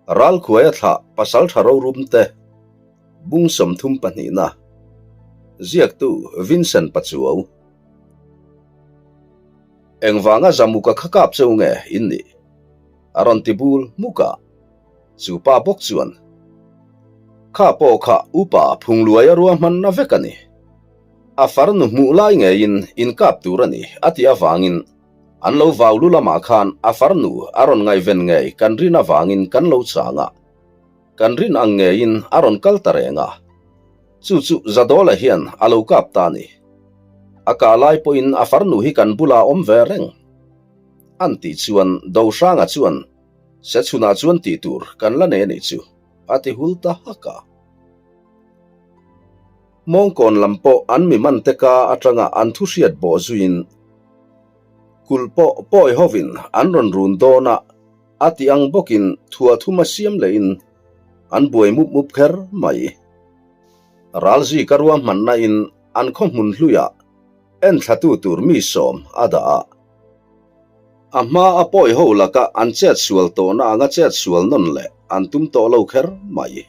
Ralkhuaia thlah pasaltha rorum te bung 30 pahnihna Ziaktu Vincent Pachuau Engvanga Zamuka kha kap cheu nge in nih? A rawn ti bul hmuk a, chu pa bawk chuan Kha pawh kha upa Phungluaia ruahmanna vek a ni. A farnu hmuh lai ngeiin inkap tur a ni a tih avangin An lo vau lu lamah khan a farnu a rawn ngaihven ngei kan rin avangin kan lo chang a, kan rin ang ngeiin a rawn kal ta reng a. Chu chu Zadawla hian a lo kap ta a ni. A kah lai pawhin a farnu hi kan bulah a awm ve reng. An tih chuan Dohranga chuan Sechhunah chuan tih tur kan la nei a nih chu a ti hul ta hak a. Mawngkawn lam pawh an mi man te ka atanga an thu hriat bawh zuiin kulh pawh pawi hovin an rawn run dawn a, a ti ang bawkin thua thuma siam lehin an buai mup mup kher mai. Ralzika ruahmanna in an khaw hmun hluiah enthlatu tur mi sawm a dah a. A hma a pawi ho laka an chet sual tawhna anga chet sual nawn leh an tum tawh lo kher mai.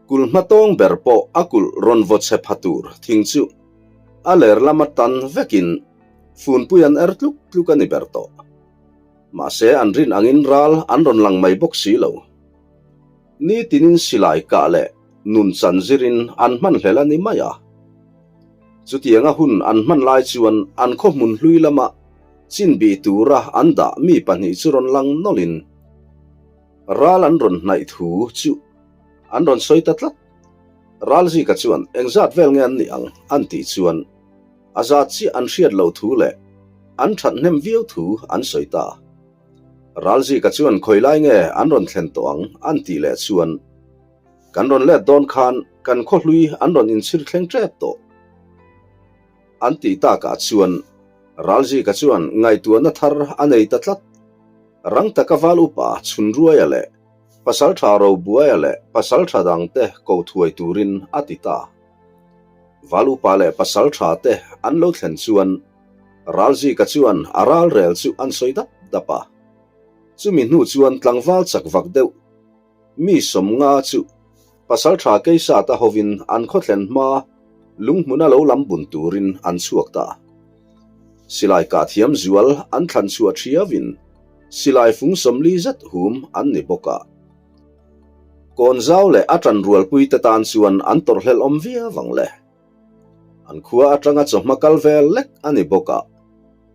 Kulh hmatawng ber pawh a kulh rawn vaw chhe pha tur thing chu a ler lama tan vekin funpui an er tluk tluk a ni ber tawh. Mahse an rin angin ral an rawn lang mai bawk si lo. Nitinin silai kah leh nun chan zirin an hman hlel a ni mai a. Chutianga hun an hman lai chuan an khaw hmun hlui lama chin bih tura an dah mi pahnih chu rawn lang nawlhin Ral an rawn hnaih thu chu an rawn sawi ta tlat. Ralzika chuan engzat vel nge an nih ang an tih chuan a zat chiah an hriat loh thu leh an that hnem viau thu an sawi ta. Ralzika chuan khawi lai nge an rawn thlen tawh ang an tih leh chuan kan rawn let dawn khan kan khaw hlui an rawn inchhir thleng tep tawh an tih takah chuan Ralzika chuan ngaihtuahna thar a nei ta tlat. Rang taka val upa Chhunruaia leh Pasaltha Robuaia leh Pasaltha dangte ko thuai turin a ti ta. Val upa leh Pasaltha te an lo thlen chuan Ralzika chuan a ralrel chu an sawi dap dap a. Chumi hnu chuan tlangval chak vak deuh mi sawmnga chu Pasaltha Keisata hovin an khawthlen hma lunghmuna lo lam bun turin an chhuak ta. Silai kah thiam zual an thlan chhuah thiauin silai fung 40 zet hum an ni bawk a. Kawnzau leh a tan rualpui te tan chuan an tawrhhlelh awm viau ang le. An khua atanga chawhma kal vel lek a ni bawk a,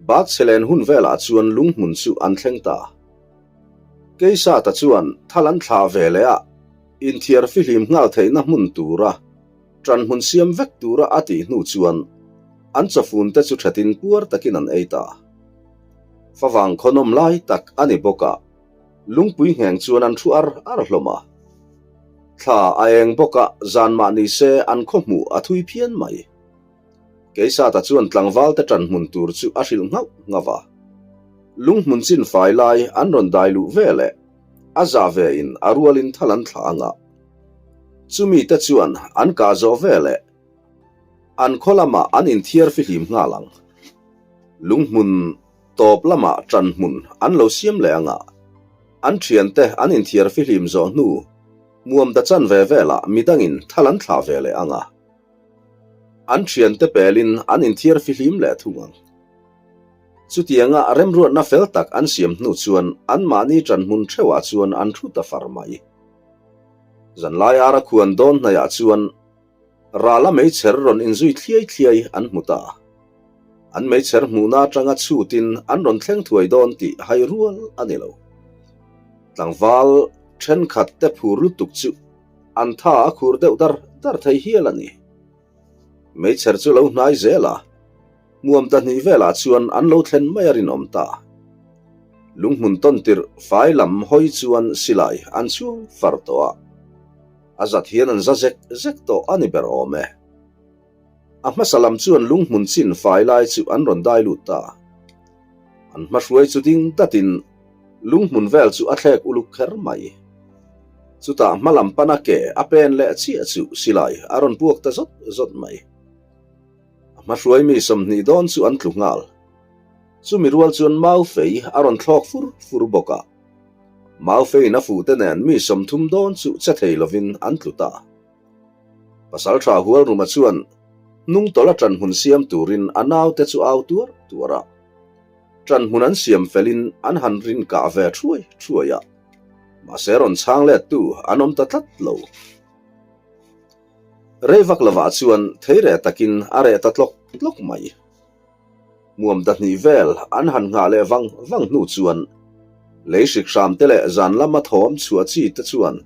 bak chhelen hun velah chuan lunghmun chu an thleng ta. Keisata chuan thal an thlah ve leh a, inthiar fihlim nghal theihna hmun tura ṭan hmun siam vek tura a tih hnu chuan an chawfun te chu ṭhatin puar takin an ei ta. Favang khawnawm lai tak a ni bawk a, lungpui ngheng chuan an thu ar ar hlawm a. Thla a eng bawk a, zan mah ni se an khaw hmuh a thui phian mai. Keisata chuan tlangval te ṭan hmun tur chu a hrilh nghauh nghauh a. Lunghmun chin fai lai an rawn dai luh ve leh a za ve in a rualin thal an thlah ang a. Chumi te chuan an kah zawh ve leh an khaw lamah an inthiar fihlim nghal ang. Lunghmun tawp lamah ṭan hmun an lo siam leh ang a. An ṭhiante an inthiar fihlim zawh hnu muam da chan ve velah midangin thal an thlah ve leh ang a. An ṭhiante pelin an inthiar fihlim leh thung ang. Chutianga remruatna fel tak an siam hnu chuan anmahni ṭan hmun ṭheuhah chuan an thu ta far mai. Zanlai ara khuan dawn hnaiah chuan rala meichher rawn inzui thliai thliai an hmu ta. An meichher hmuhna aṭanga chhutin an rawn thleng thuai dawn tih hai rual a ni lo. Tlangval ṭhenkhat te phur lutuk chu an tha a khur deuh dar dar thei hial a ni. Meichher chu lo hnai zel a, hmuam ta hnih velah chuan an lo thlen mai a rinawm ta. Lunghmun tawn tirh fai lam hawi chuan silai an chhuang far tawh a, a zat hian an za zek zek tawh a ni ber awm e. A hmasa lam chuan lunghmun chin fai lai chu an rawn dai lut ta. An hmahruai chu ding datin lunghmun vel chu a thlek uluk kher mai. Chutah hma lam pana ke a pen leh chiah chu silai a rawn puak ta zawt zawt mai. A hmahruai mi 20 dawn chu an tlu nghal. Chumi rual chuan mau fei a rawn thlawk fur fur bawk a. Maufeiin a fuhte nen mi 30 dawn chu che thei lovin an tlu ta. Pasalṭha Hualruma chuan hnungtawlh a ṭanhmun siam turin a naute chu au tuar tuar a. Ṭanhmun an siam felin an han rin kah ve ṭhuai ṭhuai a, mahse rawn chhang lettu an awm ta tlat lo. Rei vak lovah chuan thei reh takin a reh ta tlawk tlawk mai. Hmuam dahnih vel an han nghah leh vang vang hnu chuan lei hrik hram te leh zan lama thawm chhuah chi te chuan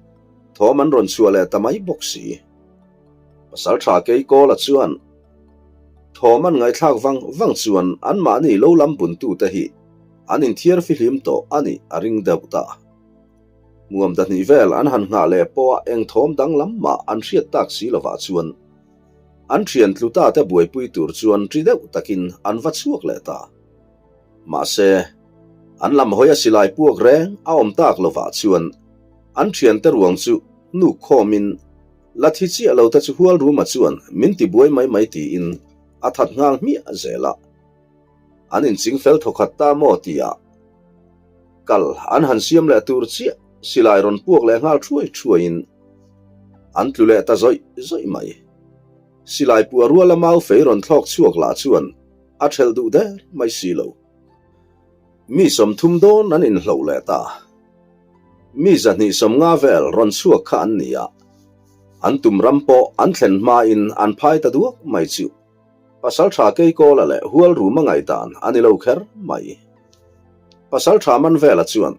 thawm an rawn chhuah leh ta mai bawk si. Pasalṭha Keikawla chuan thawm an ngaihthlak vang vang chuan anmahni lo lam buntute hi an inthiar fihlim tawh a nih a ring deuh ta. Hmuam dahnih vel an han nghah leh pawha eng thawm danglam mah an hriat tak si lovah chuan An thian tluta te buaipui tur chuan ṭi deuh takin an va chhuak leh ta. Mahse, an lam hawi a silai puak reng a awm tak lovah chuan an thiante ruang chu hnuk khawmin la thi chiah lo te chu hual ruma chuan min ti buai mai mai tiin a that nghal hmiah zel a. An inching fel thawkhat ta maw tia kal an han siam leh tur chiah silai rawn puak leh nghal thuai thuaiin an tlu leh ta zawih zawih mai. Silai puah ruala mau fei rawn thlawk chhuak lah chuan a thelh duh der mai si lo. Mi 30 dawn an inhloh leh ta. Mi 250 vel rawn chhuak kha an ni a, an tum ram pawh an thlen hmain an phai ta duak mai chu. Pasalṭha Keikawla leh Hualruma ngaihdan a ni lo kher mai. Pasalṭha Manvela chuan,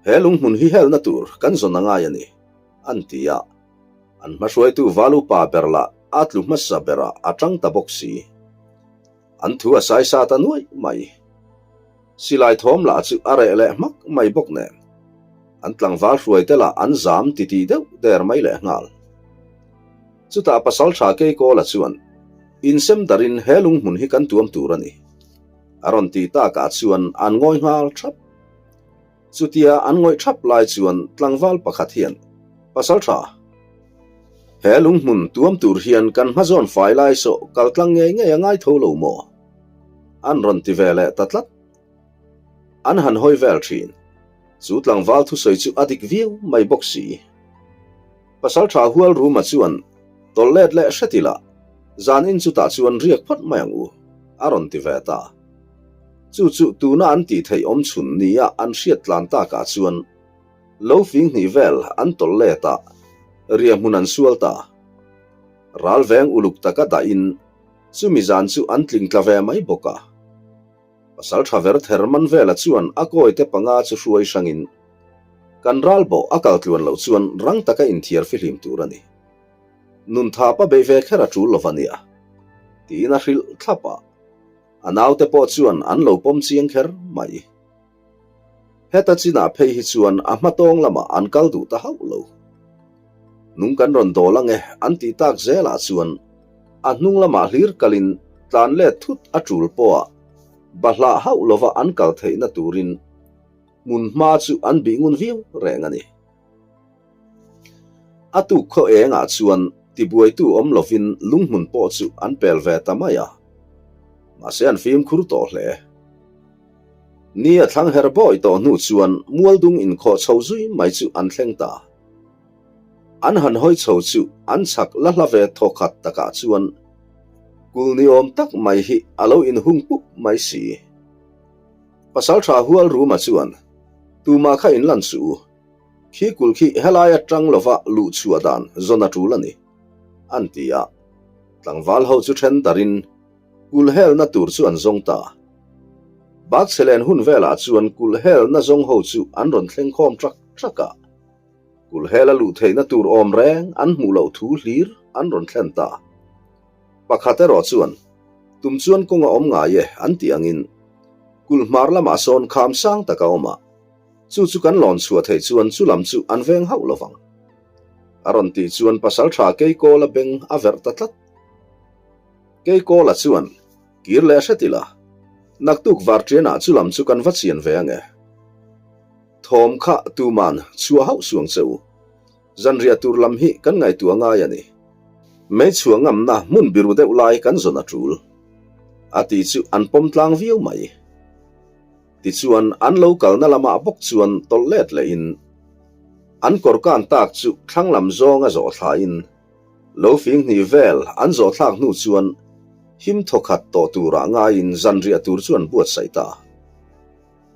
He lunghmun hi helna tur kan zawn a ngai a ni, an ti a. An hmahruaitu Valupa ber lah a tlu hmasa berah a ṭang ta bawk si. An thu a saisa ta nuaih mai. Silai thawm lah chu a reh leh hmak mai bawk nen, an tlangval hruaite lah an zam titih deuh der mai lehnghal. Chutah Pasalṭha Keikawla chuan, Insem darin he lunghmun hi kan tuam tur a ni, a rawn ti takah chuan an ngawi nghal ṭhap. Chutia an ngawih ṭhap lai chuan tlangval pakhat hian, Pasalṭha, he lunghmun tuam tur hian kan hmazawn fai lai sawh kal tlang ngei ngei a ngai tho lo maw? An rawn ti ve leh ta tlat. An han hawi vel ṭhin. Chu tlangval thusawi chu a dik viau mai bawk si. Pasalṭha Hualruma chuan tawlh let leh hret ila, zanin chutah chuan riak phawt mai ang u, a rawn ti ve ta. Chu chu tuna an tih theih awm chhun nia an hriat tlan takah chuan lo fing hnih vel an tawlh let a, riahhmun an sual ta. Ral veng uluk taka dahin chumi zan chu an tling tla ve mai bawk a. Pasalṭha ver ther man vela chuan a kawite panga chu hruai hrangin kan ral bawh a kal tluan loh chuan rang taka inthiar fihlim tur a ni. Nun thapa bei ve kher a ṭul lo va nia, tiin a hrilh thlap a. A naute pawh chuan an lo pawm chiang kher mai. Heta chinah phei hi chuan a hma tawng lamah an kal duh ta hauh lo. Nung kan rawn dawl ange an tih tak zelah chuan a hnung lamah hlir kalin tlan let thut a tul pawha bahlah hauh lova an kal theihna turin hmun hma chu an bih ngun viau reng a ni. A tuk khaw engah chuan tibuaitu awm lovin lunghmun pawh chu an pel ve ta mai a, mahse an fimkhur tawh hle. Ni a thlang her bawi tawh hnu chuan mualdung inkhawh chho zui mai chu an thleng ta. An han hawi chho chu an chhak la hla ve thawkhat takah chuan kul ni awm tak mai hi a lo inhung pup mai si. Pasalṭha Hualruma chuan, Tumah kha inlan suh u. Khi kul khi helai atang lova luh chhuah dan zawn a tul a ni, an ti a. Tlangval ho chu then darin kul helna tur chu an zawng ta. Bakchhelen hun velah chuan kul helna zawng ho chu an rawn thleng khawm trak trak a. Kul hela luh theihna tur awm reng an hmuh loh thu hlir an rawn thlen ta. Pakhat erawh chuan, Tum chuan kawng a awm ngai e, an tih angin kul hmar lamah sawn kham sang tak a awm a. Chu chu kan lawn chhuah theih chuan chu lam chu an veng hauh lo vang. A rawn tih chuan pasalṭha Keikawla beng a verh ta tlat. Keikawla chuan, Kir leh hret ila, naktuk varṭianah chu lam chu kan va chian ve ange. Thawm kha tuman chhuah hauh suang che u. Zanriah tur lam hi kan ngaihtuah ngai a ni. Mei chhuah ngamna hmun biru deuh lai kan zawn a ṭul. A ti chu an pawm tlang viau mai. Tichuan, an lo kalna lamah bawk chuan tawlh let lehin. An kawr kan tak chu thlang lam zawnga zawh thlain lo fing hnih vel an zawh thlak hnu chuan him thawkhat tawh turah ngaiin zanriah tur chu an buatsaih ta.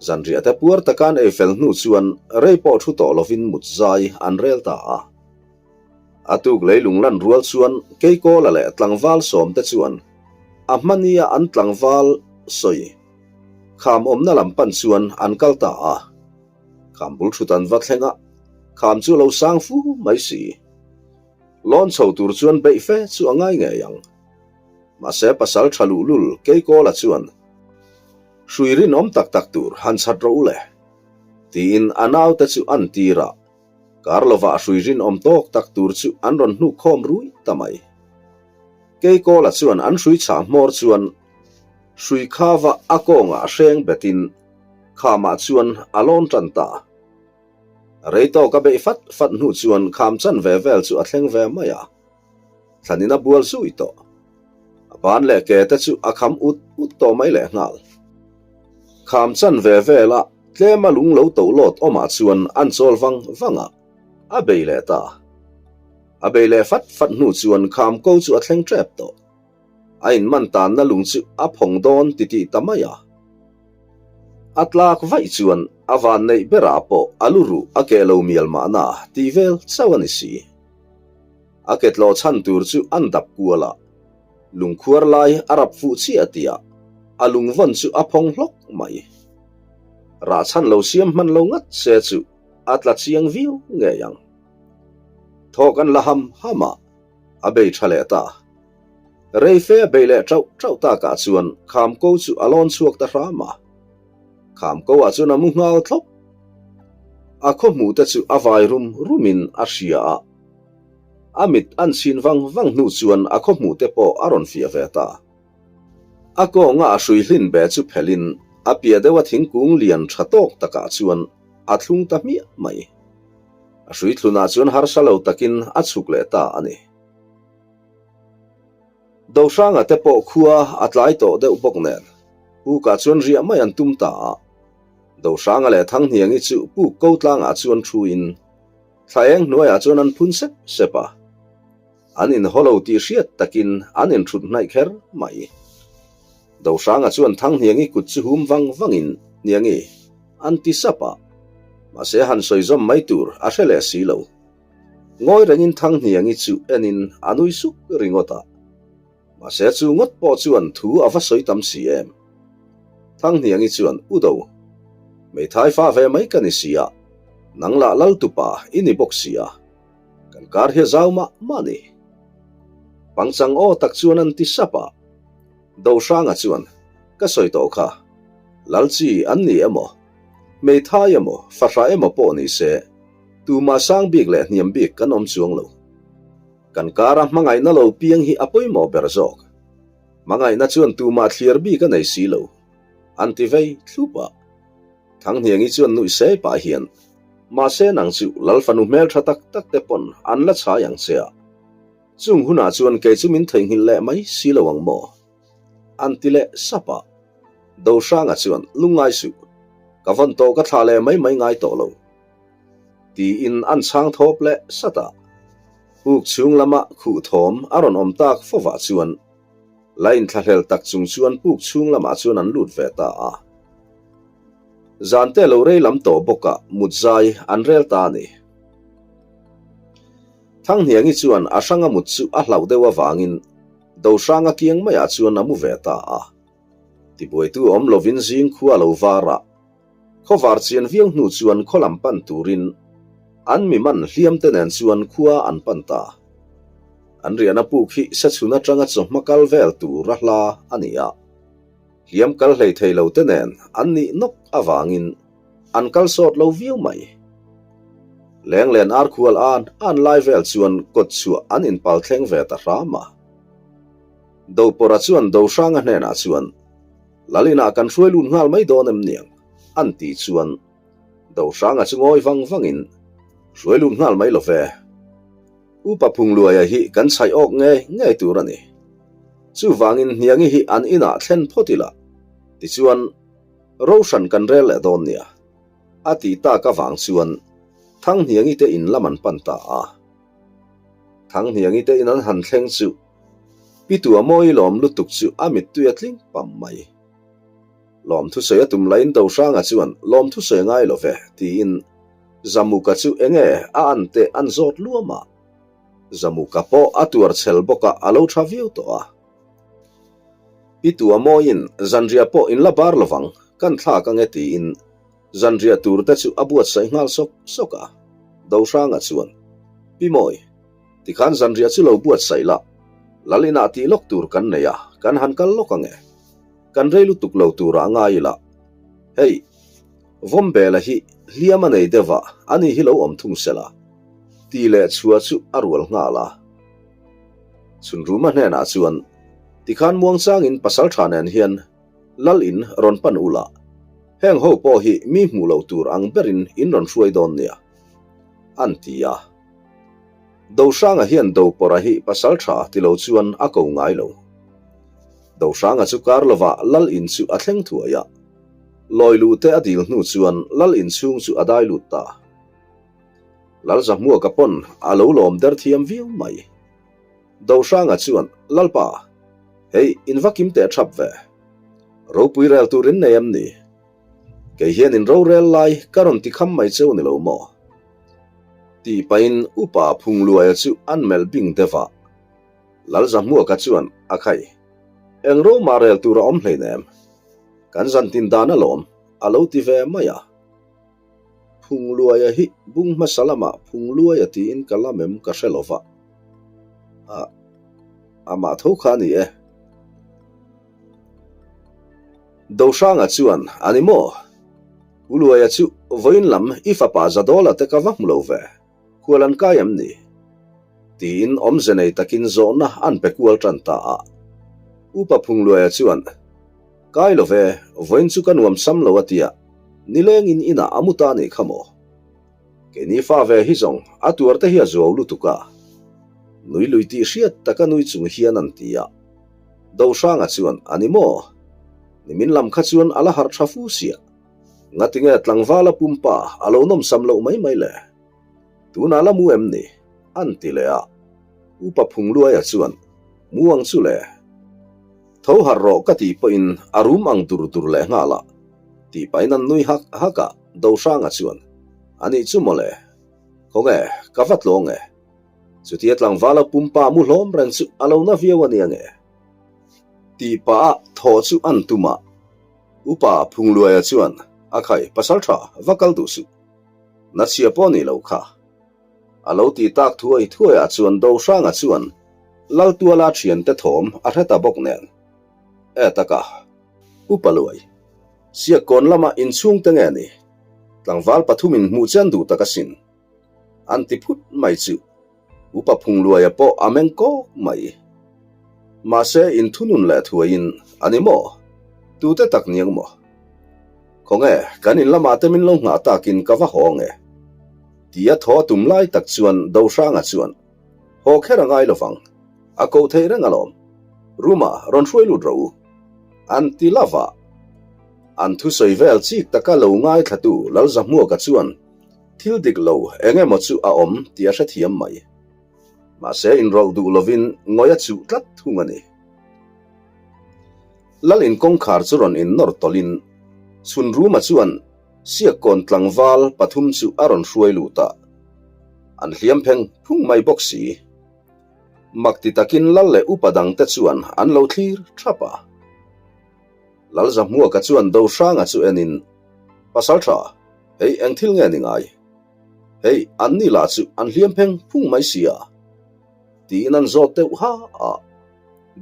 Zanriah te puar taka an ei fel hnu chuan rei pawh thu tawh lovin mut zai an rel ta a. A tuk leilung lan rual chuan Keikawla leh tlangval sawmte chuan a hmania an tlangval sawi kham awmna lam pan chuan an kal ta a. Kham bul thut an va thleng a, kham chu a lo sang fu mai si. Lawn chho tur chuan beih fe chu a ngai ngei ang. Mahse pasal tha luhlul Keikawla chuan, Hrui rinawm tak tak tur han chhat rawh u le, tiin a naute chu an tir a. Kar lovah hrui rinawm tawk tak tur chu an rawn hnuk khawm rui ta mai. Keikawla chuan an hrui chhah hmawr chuan hrui khava a kawngah hreng betin khamah chuan a lawn tan ta. Rei tawk a beih fat fat hnu chuan kham chan ve vel chu a thleng ve mai a. Thlanin a bual zui tawh. A ban leh ke te chu a kham ut ut tawh mai leh nghal. Kham chan ve vela tlema lung lo to lawt awmah chuan an chawl vang vang a, a bei leh ta. A bei leh fat fat hnu chuan kham ko chu a thleng tep tawh. A inman tanna lung chu a phawng dawn titih ta mai a. A tlak vaih chuan a van neih berah pawh a lu ruh a keh lo mial mahna tih vel chauh a ni si. A ke tlawh chhan tur chu an dap kual a, lungkhuar lai a rap fuh chiah tihah a lungvawn chu a phawng hlawk mai. Rah chhan lo siam hman lo ngat se chu a tla chiang viau ngei ang. Thawk an la ham ham a, a bei tha leh ta. Rei fe a bei leh tauh tauh takah chuan kham ko chu a lawn chhuak ta hram a. Kham ko ah chuan a mu nghal thlawp. A khaw hmuh te chu a vai rum rumin a hria a. A mit an chhin vang vang hnu chuan a khaw hmuh te pawh a rawn fiah ve ta. A kawnga a hrui hlin be chu phelhin a piah deuha thingkung lian tha tawk takah chuan a thlung ta hmiah mai. A hrui thlunah chuan harsa lo takin a chhuk leh ta a ni. Dohranga te pawh khua a tlai tawh deuh bawk nen pukah chuan riah mai an tum ta a. Dohranga leh Thanghniangi chu puk ko tlangah chuan thuin Thla eng hnuaiah chuan an phun sep sep a, an inhaw lo tih hriat takin an inthut hnaih kher mai. Dohranga chuan Thanghniangi kut chu hum vang vangin Hniangi an ti sap a, mahse han sawi zawm mai tur a hre leh si lo. Ngawi rengin Thanghniangi chu enin a nui suk ringawt a. Mahse chu ngawt pawh chuan thu a va sawi tam si em? Thanghniangi chuan, U do, hmeithai fa ve mai ka ni si a, nang lah lal tupa i ni bawk si a, kan kar hi a zau mah mah ni. Pangchang aw tak chuan an ti sap a. Dohranga chuan, Ka sawi tawh kha, lal chi an ni emaw, hmeithai emaw, fahrah emaw pawh ni se, tumah sang bik leh hniam bik kan awm chuang lo. Kan kara hmangaihna lo piang hi a pawimawh ber zawk. Hmangaihna chuan tumah thliar bik a nei si lo, an ti vei thlup a. Thanghniangi chuan nuih se pah hian, Mahse nang chu Lal fanu hmeltha tak tak te pawn an la chhai ang che a, chung hunah chuan kei chu min theihnghilh leh mai si lo ang maw? An ti leh sap a. Dohranga chuan, Lungngai suh, ka vawn tawh ka thlah leh mai mai ngai tawh lo. Tiin an chhang thawp leh sat a. Puk chhung lama khuh thawm a rawn awm tak fovah chuan la inthlahlel tak chung chuan puk chhung lamah chuan an lut ve ta a. Zante lo rei lam tawh bawkah mut zai an rel ta a ni. Thanghniangi chuan a hranga mut chu a hlauh deuh avangin Dohranga kiang maiah chuan a mu ve ta a. Tibuaitu awm lovin zing khua lo var a. Khawvar chian viau hnu chuan khaw lam pan turin an mi man hliam te nen chuan khua an pan ta. An riahna puk hi sechhun atanga chawhma kal vel tur a hla a ni a. Hliam kal hlei thei lo te nen an nih nawk avangin an kal sawt lo viau mai. Lenglen arkhual an an lai vel chuan kawt chhuah an inpal thleng ve ta hram a. Dopawrha chuan Dohranga hnenah chuan Lalinah kan hruai lut nghal mai dawn em niang? an tih chuan Dohranga chu ngawi vang vangin, Hruai lut nghal mai lo ve. Upa Phungluaia hi kan chhaih awk ngei ngei tur a ni. Chuvangin Hniangi hi an inah thlen phawt ila, tichuan Rohran kan rel leh dawn nia, a tih tak avang chuan. Thanghniangi te in lam an pan ta a. Thanghniangi te in an han thleng chu Pi Tuamawi lawm lutuk chu a mittui a tling pam mai. Lawmthusawi a tum laiin Dohranga chuan lawmthusawi a ngai lo ve tiin Zamuka chu enge a an teh an zawt luam a. Zamuka pawh a tuar chhel bawk a, a lo tha viau tawh a. Pi Tuamawiin zanriah pawh in la bar lovang, kan thlak ange tiin zanriah tur te chu a buatsaih nghal sawk sawk a. Dohranga chuan, Pi Mawi, tikhan zanriah chu lo buatsaih la, Lal inah tih lawk tur kan nei a, kan han kal lawk ange. Kan rei lutuk lo turah ngai ila. Hei, Vawmbela hi hliam a nei deuh a, ani hi lo awm thung se la, tih leh chhuah chu a rual nghal a. Chhunruma hnenah chuan, Tikhan muangchangin pasaltha nen hian Lal in rawn pan ula, heng ho pawh hi mi hmuh loh tur ang berin in rawn hruai dawn nia, an ti a. Dohranga hian Dopawrha hi pasaltha ti lo chuan a ko ngai lo. Dohranga chu kar lovah Lal in chu a thleng thuai a. Lawi luh te a dil hnu chuan Lal in chhung chu a dai lut ta. Lal Zahmuaka pawn a lo lawm der thiam viau mai. Dohranga chuan, Lalpa, hei in va kim teh thap ve. Ropui rel tur in nei em ni? Kei hian in rorel lai ka rawn ti kham mai cheu ni lo maw? Tih pahin upa Phungluaia chu an melh bing deuh a. Lalzahmuaka chuan, A khai, eng ro mah rel tur a awm hleinem. Kan zan tin dan alawm, a lo ti ve mai a. Phungluaia hi bung hmasa lamah Phungluaia tiin ka lam em ka hre lova. A, amah tho kha a ni e. Dohranga chuan, A ni maw? U Luaia chu vawiin lam i fapa Zadawla te ka va hmu lo ve, khual an kai em ni? Tiin awmze nei takin zawhna an pe kual tan ta a. Upa Phungluaia chuan, Kai lo ve, vawiin chu ka nuam sam lo a tia, nilengin inah a mu ta nih kha maw? Keini fa ve hi zawng a tuar te hi a zuau lutuk a. Nui lui tih hriat taka nui chung hian an ti a. Dohranga chuan, A ni maw? Nimin lam kha chuan a la harh tha fu sia. Ngatinge tlangvala pumpa a lo nawmsam loh mai mai le? Tunah la mu em ni? An ti leh a. Upa Phungluaia chuan, Mu ang chu le. Tho harh rawh ka tih pawhin a rum ang dur dur leh nghal a. Tih pahin an nui hak hak a, Dohranga chuan, A nih chu mawle. Khawnge, ka va tlawng e. Chutia tlangvala pumpa mu hlawm reng chu a lo na viau a nia nge? Tih pah a thaw chu an tum a. Upa Phungluaia chuan, A khai, pasal tha, va kal duh suh. Na chhia pawh ni lo kha. A lo ti tak thuai thuai ah chuan Dohranga chuan Laltuala thiante thawm a hre ta bawk nen. E taka, Upa Luai, Siakkawn lama inchhung te nge ni? Tlangval pathumin hmuh chian duh tak asin. An ti phut mai chu Upa Phungluaia pawh a meng kawk mai. Mahse inthunun leh thuaiin a ni maw? Tute tak niang maw? Khawnge kan in lamah te min lo nghah takin ka va haw nge? Tia thaw a tum lai tak chuan Dohranga chuan, Haw kher a ngai lovang, a koh theih reng alawm. Room-ah rawn hruai lut rawh u. An ti lova. An thusawi vel chik taka lo ngaithlatu Lalzahmuaka chuan, Thil dik lo eng emaw chu a awm tih a hrethiam mai. Mahse inrawlh duh lovin ngawi a chuh tlat thung a ni. Lal in kawngkhar chu rawn innawr tawlhin Chhunruma chuan Siakkawn tlangval pathum chu a rawn hruai lut a. An hliam pheng phung mai bawk si. Mak ti takin Lal leh upa dangte chuan an lo thlir thap a. Lalzahmuaka chuan Dohranga chu enin, Pasaltha, hei eng thil nge ni ngai? Hei, anni lah chu an hliam pheng phung mai si a. Tiin an zawt deuh ha a.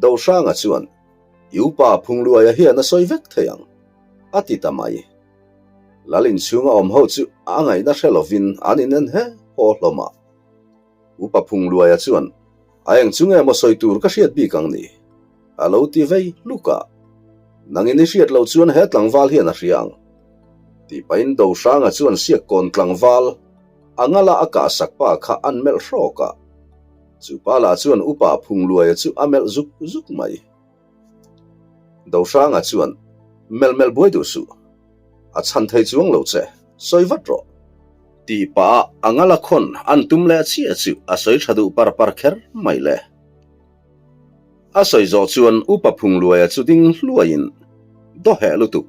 Dohranga chuan, I upa Phungluaia hian a sawi vek thei ang, a ti ta mai. Lal inchhunga awm ho chu a ngaihna hre lovin an inen he haw hlawm a. Upa Phungluaia chuan, A eng chu nge maw sawi tur ka hriat bik ang ni? A lo ti vei hluk a. Nangin i hriat loh chuan he tlangval hian a hria ang. Tih pahin Dohranga chuan Siakkawn tlangval a ngala a kahsak pa kha an melh hrawk a. Chu pa lah chuan Upa Phungluaia chu a melh zuk zuk mai. Dohranga chuan, Melh melh buai duh suh. A chhan thei chuang lo che. Sawi vat rawh. Tih pah a a ngal a khawn an tum leh chiah chu a sawi tha duh par par kher mai le. A sawi zawh chuan Upa Phungluaia chu ding hluaiin, Daw heh lutuk!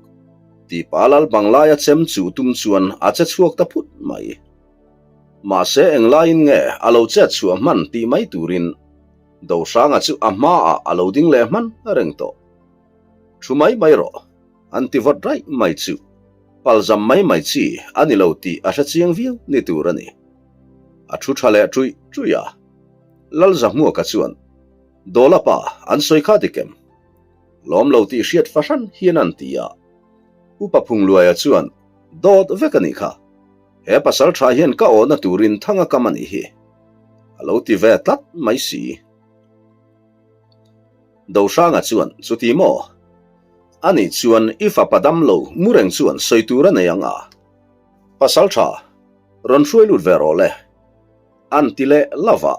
Tih pah a lal bang laia chem chuh tum chuan a che chhuak ta phut mai. Mahse englaiin nge a lo chet chhuah hman tih mai turin Dohranga chu a hmaah a lo ding leh hman reng tawh. Thu mai mai rawh, an ti vawt raih mai chu palzam mai mai chi a ni lo tih a hre chiang viau ni tur a ni. A thu tha leh ṭuih ṭuih a, Lalzahmuaka chuan, Dawla pa, an sawi kha dik em? Lawm lo tih hriat fahran hian an ti a. Upa Phungluaia chuan, Dawt vek a nih kha. He pasal tha hian ka awhna turin thang a kam a nih hi. A lo ti ve tlat mai si. Dohranga chuan, Chuti maw? Ani chuan i fapa dam lo mu reng chuan sawi tur a nei ang a. Pasal tha, rawn hruai lut ve rawh le. An ti leh lova.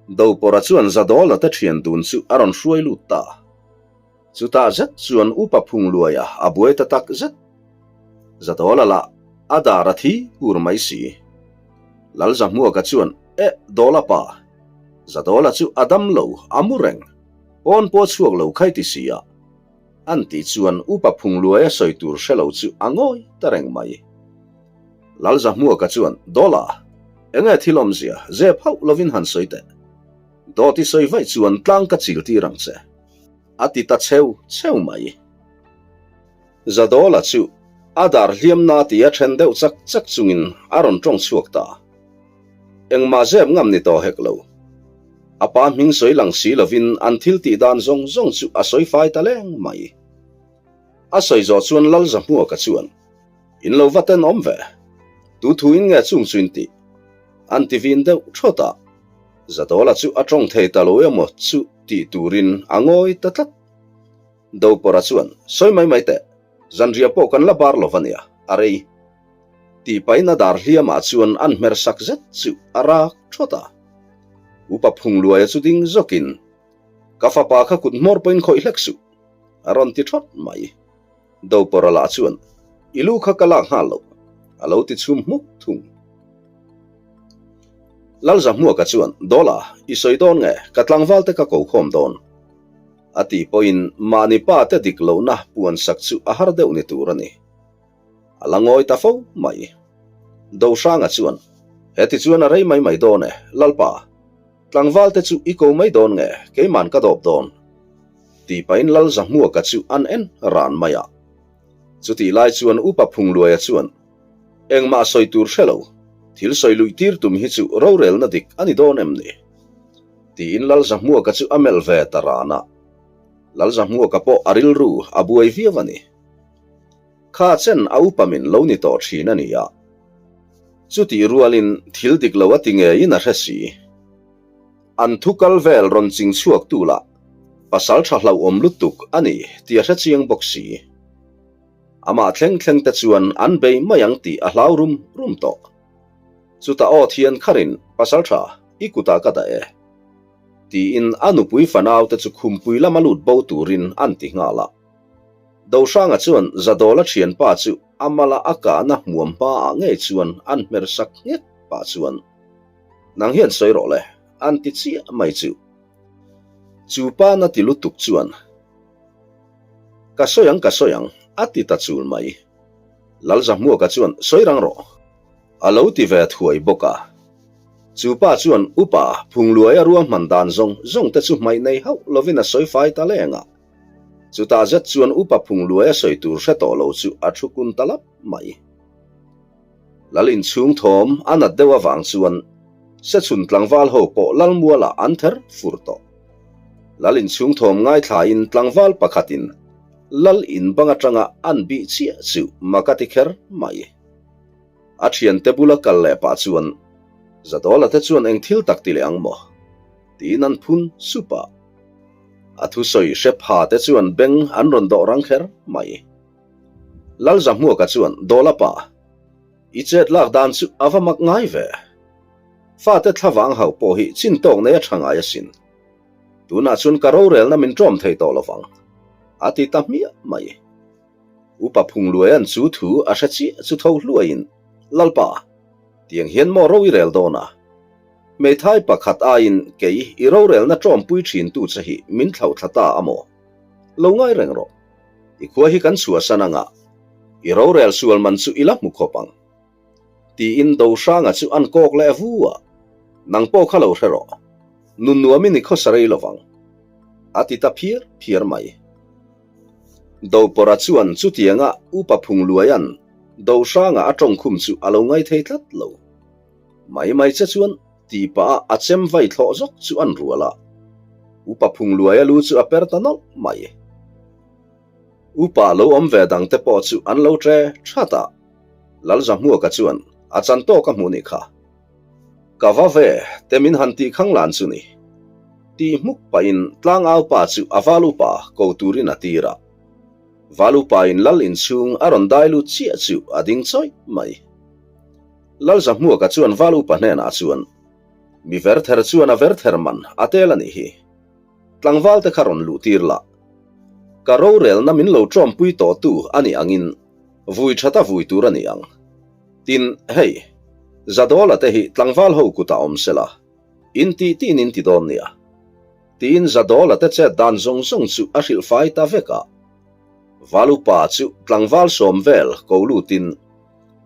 Dopawrha chuan Zadawla te thian dun chu a rawn hruai lut ta. Chutah zet chuan Upa Phungluaia a buai ta tak zet. Zadawla lah a dar a thi kur mai si. Lalzahmuaka chuan, Eh, Dawla pa! Zadawla chu a dam lo, a mu reng. Pawn pawh chhuak lo khai ti si a. An tih chuan Upa Phungluaia sawi tur hre lo chu a ngawi ta reng mai. Lalzahmuaka chuan, Dawla, enge thil awmzia, zep hauh lovin han sawi teh. Dawt i sawi vaih chuan tlang ka chil tir ang che. A ti ta cheu cheu mai. Zadawla chu a dar hliamna tia then deuh chak chak chungin a rawn tawng chhuak ta. Engmah zep ngam ni tawh hek lo. A pa hming sawi lang si lovin an thil tih dan zawng zawng chu a sawi fai ta leng mai. A sawi zawh chuan Lalzahmuaka chuan, In lo va tenawm ve. Tu thu in nge chung chu in tih? An ti vin deuh thawt a. Zadawla chu a tawng thei ta lo emaw chu tih turin a ngawi ta tlat. Dopawrha chuan, Sawi mai mai teh, zanriah pawh kan la bar lo va nia, a rei. Tih pahin a dar hliamah chuan an hmer sak zet chu a rak thawt a. Upa Phungluaia chu ding zawkin, Ka fapa kha kut hmawr pawhin khawih hlek suh, a rawn ti thawt mai. Dopawrha lah chuan, I lu kha ka lak nghal loh, a lo ti chhum hmuk thung. Lalzahmuaka chuan, Dawla, i sawi dawn nge, ka tlangval te ka ko khawm dawn. A tih pawhin mahni pa te dik lohna puan sak chu a har deuh ni tur a ni. A la ngawi ta fo mai. Dohranga chuan, Heti chuan a rei mai mai dawn e, Lalpa. Tlangval te chu i ko mai dawn nge, keiman ka dawp dawn? Tih pahin Lalzahmuaka chu an en ran mai a. Chutih lai chuan Upa Phungluaia chuan, Engmah sawi tur hre lo, thil sawi luih tir tum hi chu rorelna dik a ni dawn em ni? Tiin Lalzahmuaka chu a melh ve ta ran a. Lalzahmuaka pawh a rilru a buai viau a ni. Kha chen a upa min lo ni tawh thin a ni a. Chutih rualin thil dik lo a ti ngeiin a hre si. An thu kal vel rawn ching chhuak tu lah pasal tha hlauhawm lutuk a ni tih a hre chiang bawk si. Amah thleng thleng te chuan an bei mai ang tih a hlau rum rum tawh. Chutah aw thian kharin pasal tha i kutah ka dah e. Tiin a nupui fanau te chu khumpui lama lut bo turin an ti nghal a. Dohranga chuan Zadawla thianpa chu a mala a kahna hmuam hmaah ngei chuan an hmer sak nghet pah chuan, Nang hian sawi rawh le, an ti chiah mai chu. Chu pa na ti lutuk chuan, Ka sawi ang, ka sawi ang, a ti ta chul mai. Lalzahmuaka chuan, Sawi rang rawh. A lo ti ve thuai bawk a. Chu pa chuan upa Phungluaia ruahman dan zawng zawng te chu hmaih nei hauh lovin a sawi fai ta leng a. Chutah zet chuan upa Phungluaia sawi tur hre tawh lo chu a thu kun ta lap mai. Lal inchhung thawm a nat deuh avang chuan Sechhun tlangval ho pawh Lalmualah an ther fur tawh. Lal inchhung thawm ngaithlain tlangval pakhatin Lal in bang atanga an bih chiah chu mak a ti kher mai. A thiante bula kal leh pah chuan, Zadawla te chuan eng thil tak ti leh ang maw? tiin an phun sup a. A thusawi hre pha te chuan beng an rawn dawh rang kher mai. Lalzahmuaka chuan, Dawla pa, i chet lak dan chu a va mak ngai ve. Fate thlavang hauh pawh hi chin tawk nei a tha ngai asin. Tunah chuan ka rorelna min ṭawm thei tawh lovang, a ti ta hmiah mai. Upa Phungluaia'n chu thu a hre chiah chu tho hluaiin, Lalpa! Tiang hian maw ro i rel dawn a? Hmeithai pakhat aiin kei i rorelna ṭawmpui ṭhintu che hi min thlauhthla ta a maw? Lo ngai reng rawh. I khua hi kan chhuahsan anga i rorel sual man chu i la hmu khawp ang. Tiin Dohranga chu an kawk leh vu a, Nang pawh kha lo hre rawh. Nun nuamin i khawsa rei lovang. A ti ta phiar phiar mai. Dopawrha chuan chutianga Upa Phungluaia'n Dohranga a tawngkhum chu a lo ngai thei tlat lo. Mai mai che chuan ti pah a a chem vai thlawh zawk chu an rual a. Upa Phungluaia lu chu a per ta nawlh mai. Upa lo awm ve dang te pawh chu an lo tre that a. Lalzahmuaka chuan a chan tawk a hmuh nih kha. Ka va ve te min han tih khang lan chu ni. Tih hmuk pahin tlangau pa chu a val upa ko turin a tir a. Val upa in lal inchhung a rawn dai lut chiah chu a ding chawih mai. Lalzahmuaka chuan val upa hnenah chuan, Mi verther chuan a verther man a tel a nih hi. Tlangval te kha rawn luh tir la. Ka rorelna min lo ṭawmpui tawhtu a nih angin vui ṭhata vui tur a ni ang. Tin, hei, Zadawla te hi tlangval ho kutah awm se la, in tih tiin in ti dawn nia. Tiin Zadawla te chet dan zawng zawng chu a hrilh fai ta vek a. Valupa chu tlangval sawm vel ko lutin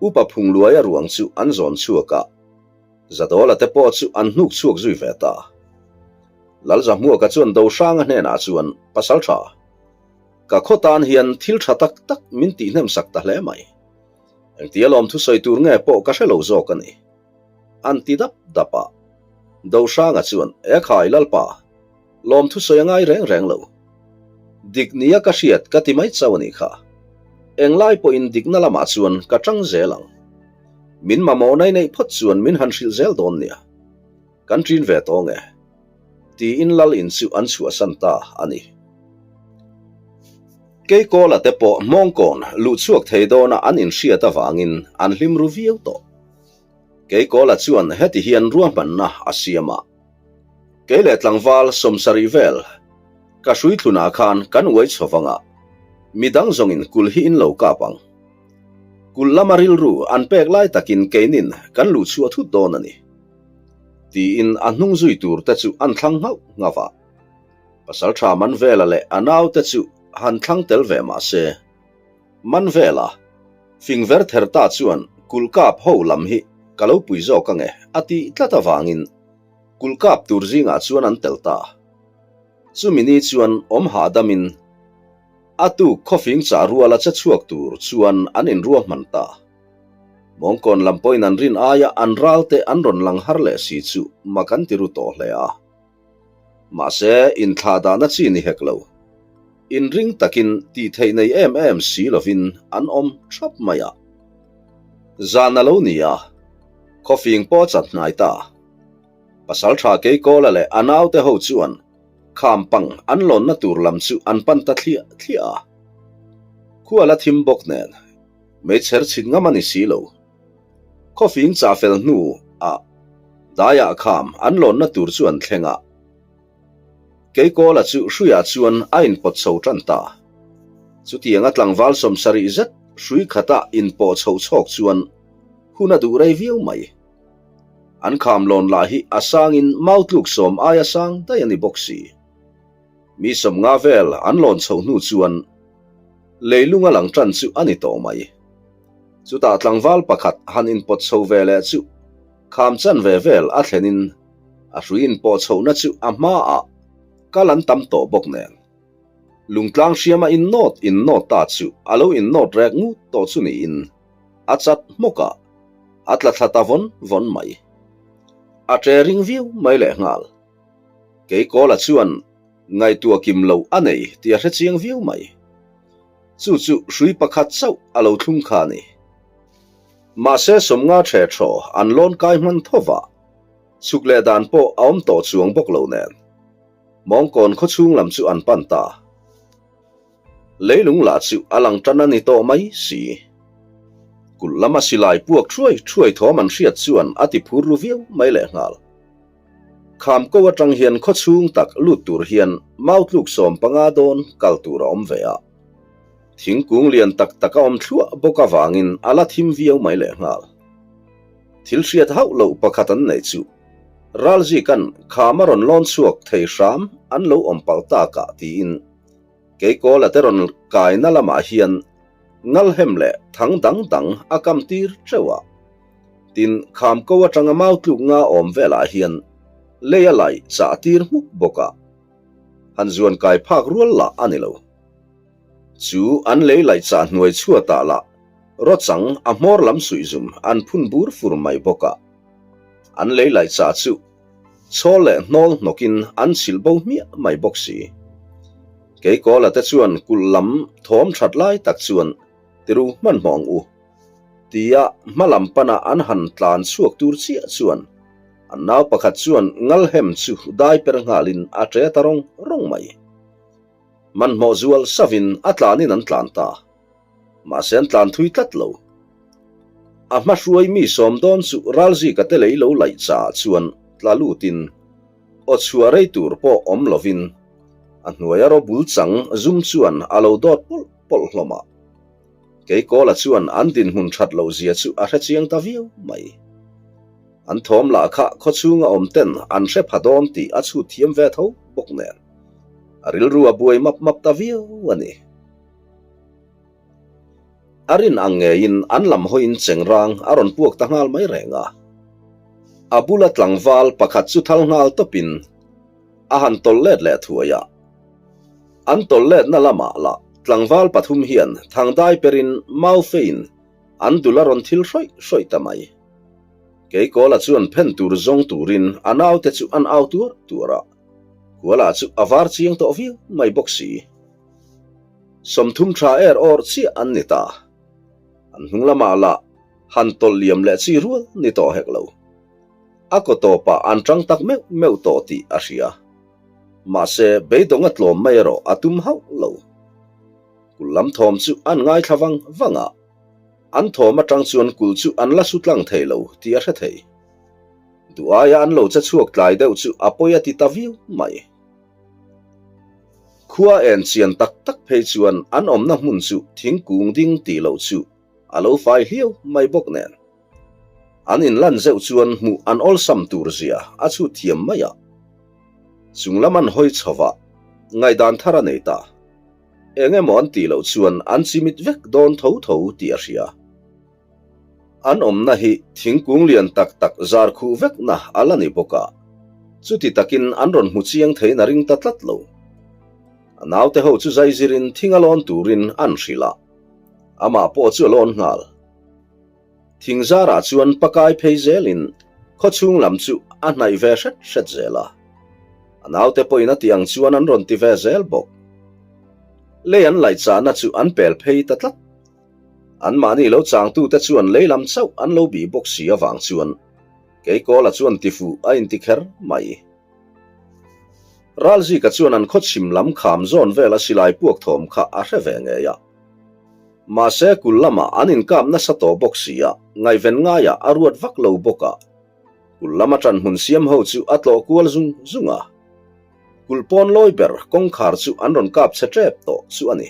Upa Phungluaia ruang chu an zawn chhuak a. Zadawla te pawh chu an hnuk chhuak zui ve ta. Lalzahmuaka chuan Dohranga hnenah chuan, Pasal tha, ka khaw tan hian thil tha tak tak min tihnem sak ta hle mai. Engtia lawm thusawi tur nge pawh ka hre lo zawk a ni. An ti dap dap a. Dohranga chuan, Ekhai Lalpa, lawm thusawi a ngai reng reng lo. Dik nia ka hriat ka ti mai chauh a nih kha. Englai pawhin dikna lamah chuan ka tang zel ang. Min mamawh nai neih phawt chuan min han hrilh zel dawn nia. Kan ṭin ve tawng e. Tiin lal in chu an chhuahsan ta a ni. Keikawla te pawh hmawngkawn luh chhuak thei dawna an inhriat avangin an hlim ru viau tawh. Keikawla chuan heti hian ruahmanna a siam a. Kei leh tlangval sawmsarih vel ka hrui thlunah khan kan uai chho vang a, midang zawngin kul hi in lo kap ang. Kulh lama rilru an pek lai takin keinin kan luh chhuah thut dawn a ni. Tiin a hnung zui tur te chu an thlang nghauh nghauh a. Pasalṭha Manvela leh a naute chu han thlang tel ve mah se, Manvela, fing ver ther ta chuan kulh kap ho lam hi ka lo pui zawk ange a tih tlat avangin kulh kap tur zingah chuan an tel ta. Chumi ni chuan awm hahdamin A tuk khawfing chah ruala che chhuak tur chuan an inruahman ta. Mawngkawn lam pawhin an rin aia an ralte an rawn lang har leh si chu mak an ti ru tawh hle a. Mahse, inthlah dahna chi ni hek lo. Inring takin tih theih nei em em si lovin an awm thap mai a. Zan a lo ni a, khawfing pawh a chat hnai ta. Pasaltha Keikawla leh a naute ho chuan Kham pang an lawnna tur lam chu an pan ta thliah thliah a. Khua la thim bawk nen, meichher chhit ngam a ni si lo. Khawfing chah fel hnu ah daiah kham an lawnna tur chu an thleng a. Keikawla chu hruiah chuan a inpawt chho tan ta. Chutianga tlangval sawmsarih zet hrui khata inpawh chho chhawk chuan hun a duh rei viau mai. An kham lawn lah hi a sangin mau tluk sawm aia sang daih a ni bawk si. Mi sawmnga vel an lawn chhoh hnu chuan leilung a lang tan chu a ni tawh mai. Chutah tlangval pakhat han inpawt chho ve leh chu kham chan ve vel a thlenin a hrui inpawh chhohna chu a hmaah kal an tam tawh bawk nen. Lungtlang hriama innawt innawt ta chu a lo innawt rek ngut tawh chu niin a chat hmawk a, a tla thla ta vawn vawn mai. A ṭe ring viau mai lehnghal. Keikawla chuan ngaihtuah kim loh a nei tih a hre chiang viau mai. Chu chu hrui pakhat chauh a lo thlung kha a ni. Mahse sawmnga ṭhe ṭhaw an lawn kai hman tho va, chhuk leh dan pawh a awm tawh chuang bawk lo nen. Mawngkawn khawchhung lam chu an pan ta. Leilung lah chu a lang tan a ni tawh mai si. Kulh lama silai puak thuai thuai thawm an hriat chuan a ti phur ru viau mai lehnghal. Kham ko atang hian khaw chhung tak lut tur hian mau tluk 15 dawn kal tur a awm ve a. Thingkung lian tak tak a awm thluah bawk avangin a la thim viau mai lehnghal. Thil hriat hauh loh pakhat an neih chu Ralzika'n kham a rawn lawn chhuak thei hram an lo awm palh tak ah tiin Keikawla te rawn kaina lamah hian ngalhem leh thang dang dang a kam tir teuh a. Tin, kham ko atanga mau tluk nga awm velah hian lei a laih chah tir hmuk bawk a. Han zuan kai phak rual lah a ni lo. Chu an lei laih chah hnuai chhuatah lah rawchang a hmawr lam suihzum an phun bur fur mai bawk a. An lei laih chah chu Chhawl leh hnawl hnawkin an chhilh bo hmiah mai bawk si. Keikawla te chuan kulh lam thawm that lai tak chuan tiru hmanhmawh ang u tia hma lam pana an han tlan chhuak tur chiah chuan an nau pakhat chuan ngalhem chu dai per nghalin a ṭe ta rawng rawng mai. Hmanhmawh zual savin a tlanin an tlan ta. Mahse an tlan thui tlat lo. A hma hruai mi sawm dawn chu Ralzika te lei lo laih chaah chuan tla lutin aw chhuah rei tur pawh awm lovin a hnuaia ro bul chang zum chuan a lo dawt pawlh pawlh hlawm a. Keikawla chuan an dinhmun that loh zia chu a hre chiang ta viau mai. An thawm lah kha khawchhunga awm ten an hre pha dawn tih a chhut thiam ve tho bawk nen a rilru a buai map map ta viau a ni. A rin ang ngeiin an lam hawiin chengrang a rawn puak ta nghal mai reng a. A bula tlangval pakhat chu thal nghal tawpin a han tawlh let leh thuai a. An tawlh letna lamah lah tlangval pathum hian thangdai perin mau fein an dul a rawn thil hrawih hrawih ta mai. Keikawla chuan phen tur zawng turin a naute chu an au tuar tuar a, Kuala chu a var chiang tawh viau mai bawk si. 30 tha er awr chiah an ni ta. An hnung lamah lah han tawlh liam leh chi rual ni tawh hek lo. A kaw tawpah an tang tak meuh meuh tawh tih a hria. Mahse, beidawng a tlawm mai erawh a tum hauh lo. Kul lam thawm chu an ngaithla vang vang a, an thawm atang chuan kul chu an la su tlang thei lo tih a hre thei. Duh aia an lo che chhuak tlai deuh chu a pawi a ti ta viau mai. Khua en chian tak tak phei chuan an awmna hmun chu thingkung ding tih loh chu a lo fai hliau mai bawk nen. An inlan zeuh chuan hmuh an awlsam tur zia a chhut thiam mai a. Chung lam an hawi chho va, ngaihdan thar a nei ta. Eng emaw an tih loh chuan an chimit vek dawn tho tho tih a hria. An awmna hi thingkung lian tak tak zar khuh vekna a la ni bawk a, chuti takin an rawn hmu chiang theiin a ring ta tlat lo. A naute ho chu zaizirin thing a lawn turin an hrilh a, amah pawh chu a lawn nghal. Thing zarah chuan pakai phei zelin khawchhung lam chu a hnaih ve hret hret zel a, a naute pawhin a tih ang chuan an rawn ti ve zel bawk. Lei an laihchahna chu an pel phei ta tlat. Anmahni lo changtute chuan lei lam chauh an lo bih bawk si avang chuan Keikawla chuan tifuh a inti kher mai. Ralzika chuan an khawchhim lam kham zawn vela silai puak thawm kha a hre ve ngei a. Mahse kul lamah an inkap nasa tawh bawk si a, ngaihven ngaiah a ruat vak lo bawk a. Kul lama ṭanhmun siam ho chu a tlawh kual zung zung a. Kulh pawn lawi ber kawngkhar chu an rawn kap chhe ṭep tawh chu a ni.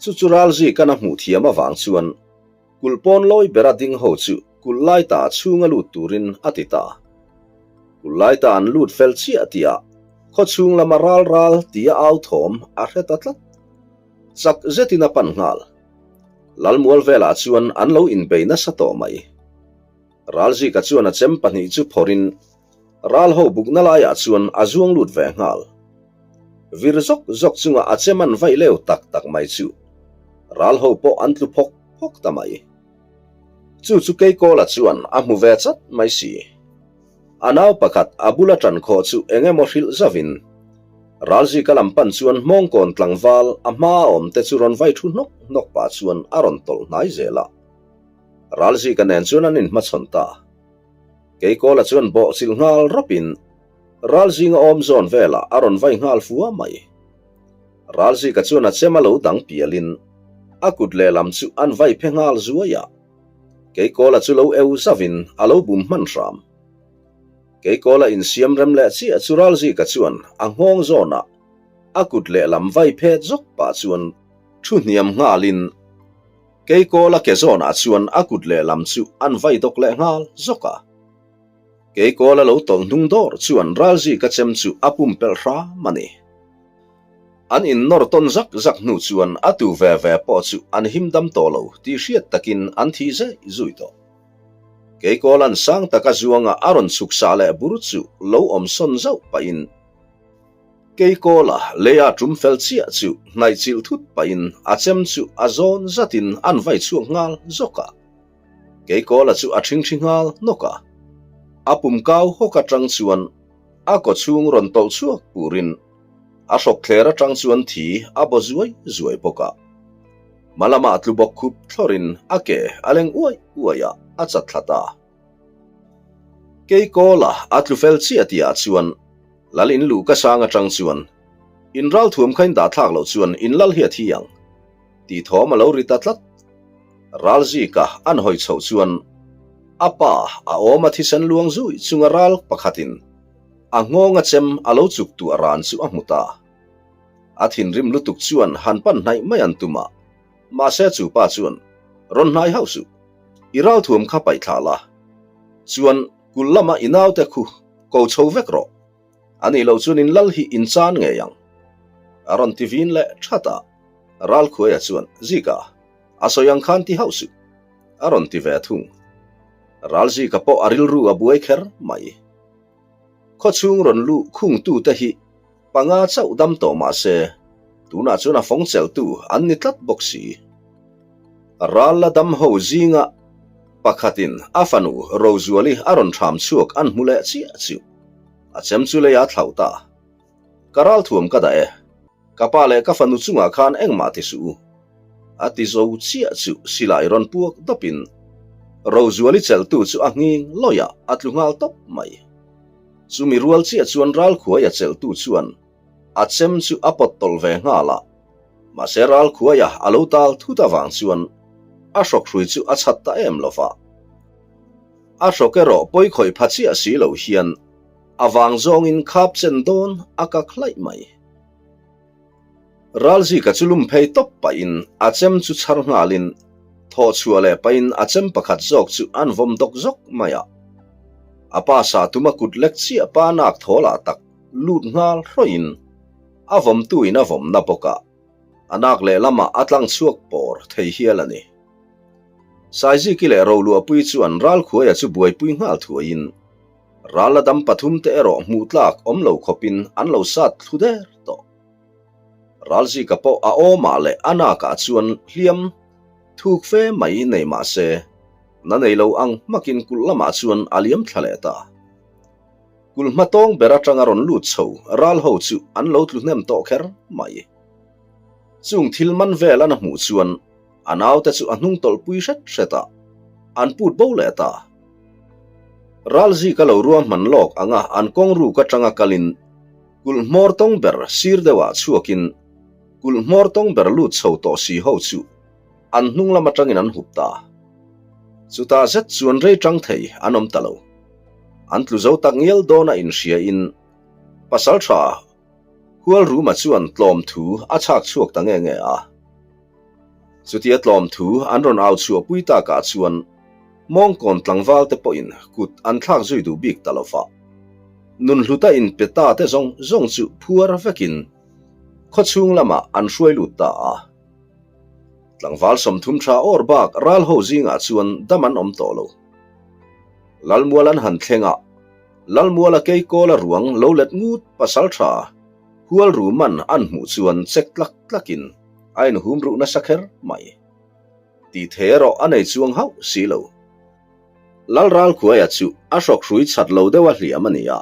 Chu chu Ralzika'n a hmuh thiam avang chuan kulh pawn lawi bera ding ho chu kulh laita chhunga lut turin a ti ta. Kulh laita an lut fel chiah tihah khaw chhung lama ral ral tia au thawm a hre ta tlat. Chak zetin a pan nghal. Lalmual velah chuan an lo inbei nasa tawh mai. Ralzika chuan a chem pahnih chu phawrhin Ral ho bukna laiah chuan a zuang lut ve nghal. Vir zawk zawk chunga a chem an vaih leu tak tak mai chu ral ho pawh an tlu phawk phawk ta mai. Chu chu Keikawla chuan a hmu ve chat mai si. A nau pakhat a bula ṭan khawh chu eng emaw hrilh zavin Ralzika lam pan chuan hmawngkawn tlangval a hmaa awm te chu rawn vai thu hnawk hnawk pah chuan a rawn tawlh hnai zel a. Ralzika nen chuan an inhmachhawn ta. Keikawla chuan bawh chilh nghal rawpin ral zinga awm zawn velah a rawn vai nghal fua mai. Ralzika chuan a chem a lo dang pialin a kut lehlam chu an vai phe nghal zuai a. Keikawla chu lo eu zavin a lo bum hman hram. Keikawla insiam rem leh chiah chu Ralzika chuan a nghawng zawnah a kut lehlam vai phet zawk pah chuan thu hniam nghalin. Keikawla ke zawnah chuan a kut lehlam chu an vai dawk leh nghal zawk a. Keikawla lo tawlh hnung dawr chuan Ralzika chem chu a pumpelh hram a ni. An innawr tawn zak zak hnu chuan a tu ve ve pawh chu an him dam tawh lo tih hriat takin an thih zai zui tawh. Keikawla'n sang taka zuanga a rawn chhuk sah leh bur chu lo awm sawn zauh pahin Keikawla leia tum fel chiah chu hnaih chilh thut pahin a chem chu a zawn zatin an vai chhuak nghal zawk a. Keikawla chu a ṭhingṭhi nghal hnawk a, a pum kau hawk aṭang chuan a kawchhung rawn tawlh chhuak purin a hrawk thler aṭang chuan thi a baw zuai zuai bawk a. Hma lamah tlu bawk khup thlawrin a ke a leng uai uai a, a chat thla ta. Keikawla a tlu fel chiah tihah chuan Lal in luh ka sang aṭang chuan in ralthuam kha in dah thlak loh chuan in lal hi a thi ang tih thawm a lo ri ta tlat. Ralzika an hawi chhoh chuan a pa a awm a thisen luang zui chunga ral pakhatin a nghawnga chem a lo chuk tuah ran chu a hmu ta. A thinrim lutuk chuan han pan hnaih mai an tum a, mahse chu pa chuan, Rawn hnai hauh suh, i ralthuam kha paih thlah la, chuan kulh lama i naute khu ko chho vek rawh, a nih loh chuan in lal hi in chan ngei ang, a rawn ti vin leh that a. Ralkhuaia chuan, Zika, a sawi ang khan ti hauh suh, a rawn ti ve thung. Ralzika pawh a rilru a buai kher mai. Khawchhung rawn luh khungtute hi panga chauh dam tawh mah se, tunah chuan a fawng chelhtu an ni tlat bawk si. Ral la dam ho zinga pakhatin a fanu Rozuali a rawn thram chhuak an hmu leh chiah chu a chem chu lei a thlauh ta. Ka ralthuam ka dah e. Ka pa leh ka fanu chungah khan engmah ti suh u. A ti zo chiah chu silai rawn puak dawpin Rozuali chelhtu chu a nghing lawih a, a tlu nghal tawp mai. Chumi rual chiah chuan Ralkhuaia chelhtu chuan a chem chu a pawt tawlh ve nghal a, mahse Ralkhuaia a lo tal thut avang chuan a hrawkhrui chu a chhat ta em lo va. A hrawk erawh pawi khawih pha chiah si lo hian a vang zawngin khap chen dawn a kak hlaih mai. Ralzika chu lum phei tawp pahin a chem chu chhar nghalin thawh chhuah leh pahin a chem pakhat zawk chu an vawm dawk zawk mai a. A pa sah tuma kut lek chiah pa nak thawlah tak lut nghal hrawih-in a vawmtuin a vawmna bawk a, a nak lehlamah a tlang chhuak pawr thei hial a ni. Saiziki leh Roluahpui chuan Ralkhuaia chu buaipui nghal thuaiin Ral la dam pathum te erawh hmuh tlak awm lo khawpin an lo sat thlu der tawh. Ralzika pawh a awmah leh a nakah chuan hliam thuk fe mai nei mah se, na nei lo ang hmakin kulh lamah chuan a liam thla leh ta. Kulh hma tawng ber atanga rawn lut chho ral ho chu an lo tlu hnem tawh kher mai. Chung thil man vel an a hmuh chuan A naute chu a hnung tawlh pui hret hret a, an put bo leh ta. Ralzika lo ruahman lawk anga an kawng ruk atanga kalin kulh hmawr tawng ber sir deuhah chhuakin kulh hmawr tawng ber lut chho tawh si ho chu an hnung lam atangin an hup ta. Chutah zet chuan rei tang thei an awm ta lo. An tlu zo tak ngial dawna inhriain Pasaltha Hualruma chuan tlawm thu a chhak chhuak ta nge nge a. Chutia tlawm thu an rawn au chhuahpui takah chuan Mawngkawn tlangval te pawhin kut an thlak zui duh bik ta lo va. Nunhluta inpe ta te zawng zawng chu phuar vekin khawchhung lamah an hruai lut ta a. Tlangval 30 tha awr bak ral ho zingah chuan dam an awm tawh lo. Lalmual an han thleng a, Lalmuala Keikawla ruang lo let ngut pasal tha Hualruman an hmuh chuan chek tlak tlakin a inhum ruh nasa kher mai. Tih thei erawh a nei chuang hauh si lo. Lalralkhuaia chu a hrawkhrui chat lo deuha hliam a ni a.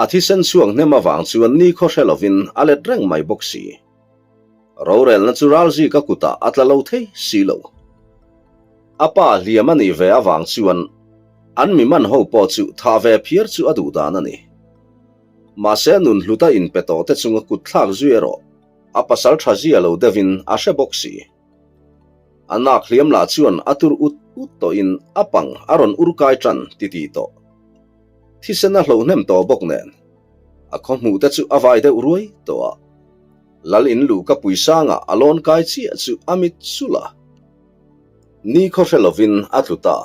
A thisen chhuak hnem avang chuan nikhaw hre lovin a let reng mai bawk si. Rorelna chu Ralzika kutah a tla lo thei si lo. A pa hliam a nih ve avang chuan an mi man ho pawh chu thah ve phiar chu a duh dan a ni. Mahse nunhluta inpe tawh te chunga kut thlak zui erawh a pasal tha zia lo deuhin a hre bawk si. A nak hliam lah chuan a tur ut ut tawhin a pang a rawn ur kai tan titih tawh. Thisen a hloh hnem tawh bawk nen a khaw hmuh te chu a vai deuh ruai tawh a. Lal in luh ka puisangah a lawn kai chiah chu a mit sulh a. Nikhaw hre lovin a tlu ta.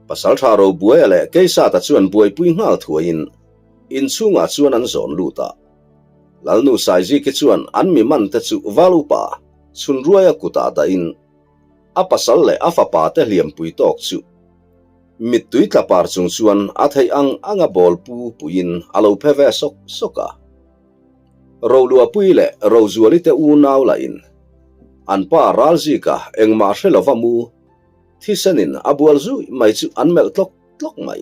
Pasalṭha Robuaia leh Keisata chuan buaipui nghal thuaiin inchhungah chuan an zawn lut a. Lalnu Saiziki chuan an mi mante chu val upa Chhunruaia kutah dahin a pasal leh a fapa te hliampui tawk chu mittui tla par chung chuan a theih ang anga bawl pu puiin a lo phe ve sawk sawk a. Roluapui leh Rozuali te unau lahin an pa Ralzika engmah hre lova mu thisenin a bual zui mai chu an melh tlawk tlawk mai.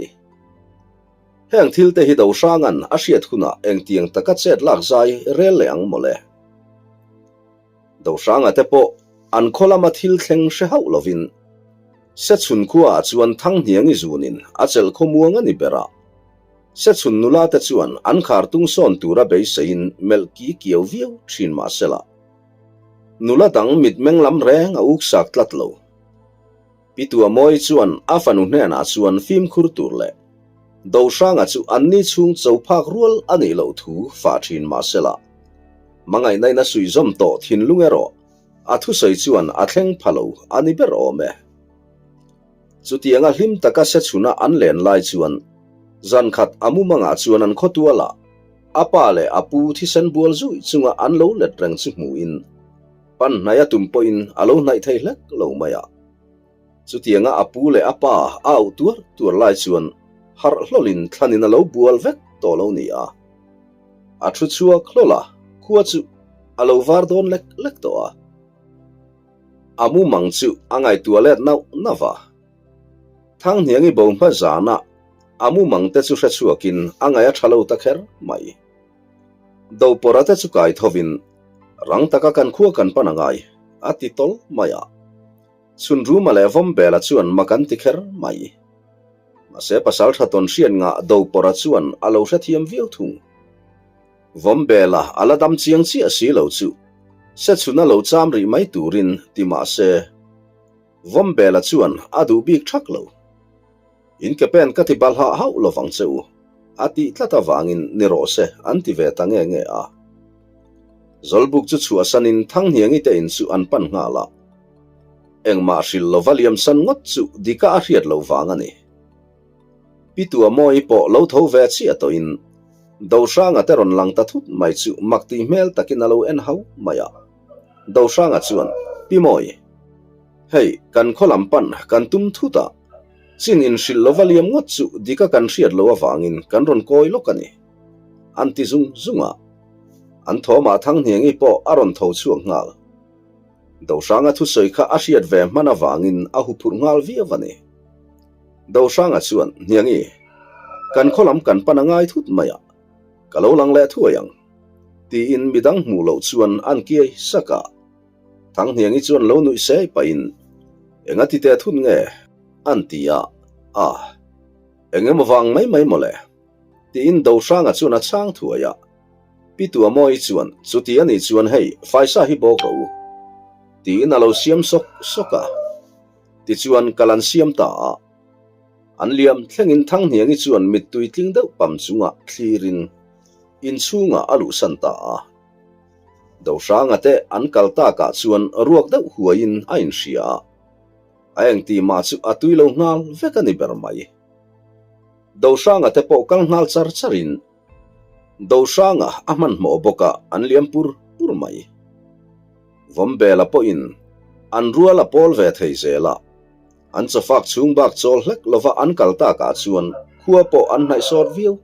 Heng thil te hi Dohranga'n a hriat hunah engtiang taka chet lak zai rel leh ang mawle. Dohranga te pawh an khaw lama thil thleng hre hauh lovin Sechhun khuaah chuan Thanghniangi zunin a chelh khawmuang a ni ber a. Sechhun nula te chuan an khar tung sawn tura beiseiin melh ki kiau viau thin mah sela, nula dang mitmeng lam reng a uksak tlat lo. Pi Tuamawi chuan a fanu hnenah chuan fimkhur tur leh Dohranga chu anni chhung cho phak rual a nih loh thu fah thin mah sela, hmangaihnain a suihzawm tawh thinlung erawh a thusawi chuan a thleng pha lo a ni ber awm e. Chutianga hlim taka se chhuna an len lai chuan zan khat a mumangah chuan an khawtualah a pa leh a pu thisen bual zui chunga an lo let reng chu hmuhin pan hnaih a tum pawhin a lo hnaih thei hlek lo mai a. Chutianga a pu leh a pa a auh tuar tuar lai chuan harh hlawlin thlanin a lo bual vek tawh lo ni a. A thu chhuak hlawl a, khua chu a lo var dawn lek lek tawh a. A mumang chu a ngaihtuah let nauh nauh a. Thanghniangi bo hma zana a mumang te chu hre chhuakin a ngaih a tha lo ta kher mai. Dopawrha te chu kai thovin rang taka kan khua kan pan a ngai, a ti tawl mai a. Chhunruma leh Vawmbela chuan mak an ti kher mai. Mahse pasal tha tawn hriat ngah Dopawrha chuan a lo hrethiam viau thung. Vawmbela a la dam chiang chiah si lo chu Sechhuna lo cham rih mai turin ti mah se, Vawmbela chuan a duh bik thak lo. In ke pen ka ti balhah hauh lovang che u, a tih tlat avangin ni rawh se an ti ve ta nge nge a. Zawlbuk chu chhuahsanin Thanghniangi te in chu an pan nghal a. Engmah hrilh lova liamsan ngawt chu dika a hriat loh vang a ni. Pi Tuamawi pawh lo tho ve chiah tawhin Dohranga te rawn lang ta thut mai chu mak tih hmel takin a lo en hau mai a. Dohranga chuan, Pi Mawi, hei kan khaw lam pan kan tum thut a, chin inhrilh lova liam ngawt chu dika kan hriat loh avangin kan rawn kawi lawk a ni, an ti zung zung a. An thawmah Thanghniangi pawh a rawn tho chhuak nghal. Dohranga thusawi kha a hriat ve hman avangin a huphurh nghal viau a ni. Dohranga chuan, Hniangi, kan khaw lam kan pan a ngai thut mai a, ka lo lang leh thuai ang, tiin midang hmuh loh chuan an kiai sak a. Thanghniangi chuan lo nuih sei pahin, Enga ti teh thut nge? an ti a, A, eng emaw vang mai mai mawle, tiin Dohranga chuan a chhang thuai a. Pi Tuamawi chuan, Chuti a nih chuan hei, faisa hi bawk rawh u, tiin a lo siam sawk sawk a. Tichuan kal an siam ta a, an liam thlengin Thanghniangi chuan mittui tling deuh pam chungah thlirin inchhungah a luhsan ta a. Dohranga te an kal takah chuan ruak deuh huaiin a inhria a, a engti mah chu a tui lo nghal vek a ni ber mai. Dohranga te pawh kal nghal char charin Dohranga a hmanhmawh bawk a, an liam pur pur mai. Vawmbela pawhin an rual a pawl ve thei zel a, an chawfak chhung bak chawl hlek lova an kal takah chuan khua pawh an hnaih sawt viau.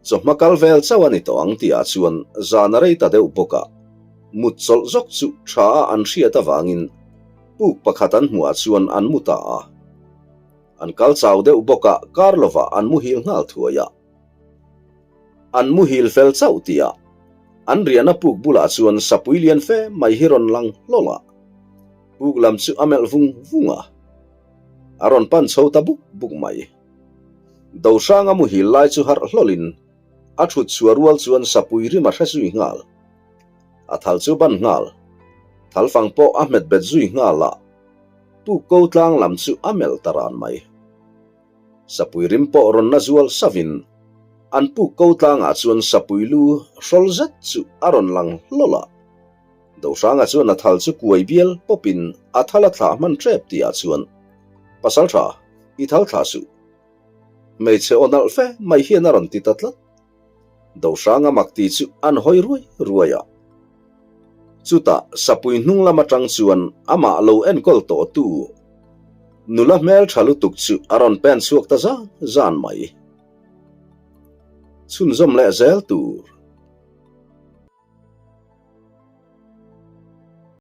Chawhma kal vel chauh a ni tawh ang tihah chuan zan a rei ta deuh bawk a, mut chawlh zawk chu tha a an hriat avangin puk pakhat an hmuhah chuan an mu ta a. An kal chau deuh bawk a, kar lovah an muhil nghal thuai a. An muhil fel chauh tihah an riahna puk bulah chuan sapui lian fe mai hi rawn lang hlawl a, puk lam chu a melh vung vung a, a rawn pan chho ta buk buk mai. Dohranga muhil lai chu harh hlawlin a thut chhuah rual chuan sapui rim a hre zui nghal. A thal chu ban nghal, thal fang pawh a hmet bet zui nghal a, puk ko tlang lam chu a melh ta ran mai. Sapui rim pawh rawn na zual savin an puk ko tlangah chuan sapui lu hrawl zet chu a rawn lang hlawl a. Dohranga chuan a thal chu kuai bial pawpin a thal a thlah hman tep tihah chuan, Pasaltha, i thal thlah suh. Hmeichhe aw nalh fe mai hian a rawn ti ta tlat. Dohranga mak ti chu an hawi ruai ruai a. Chutah sapui hnung lam atang chuan amah lo enkawl tawhtu nula hmeltha lutuk chu a rawn pen chhuak ta zan zan mai. Chhunzawm leh zel tur.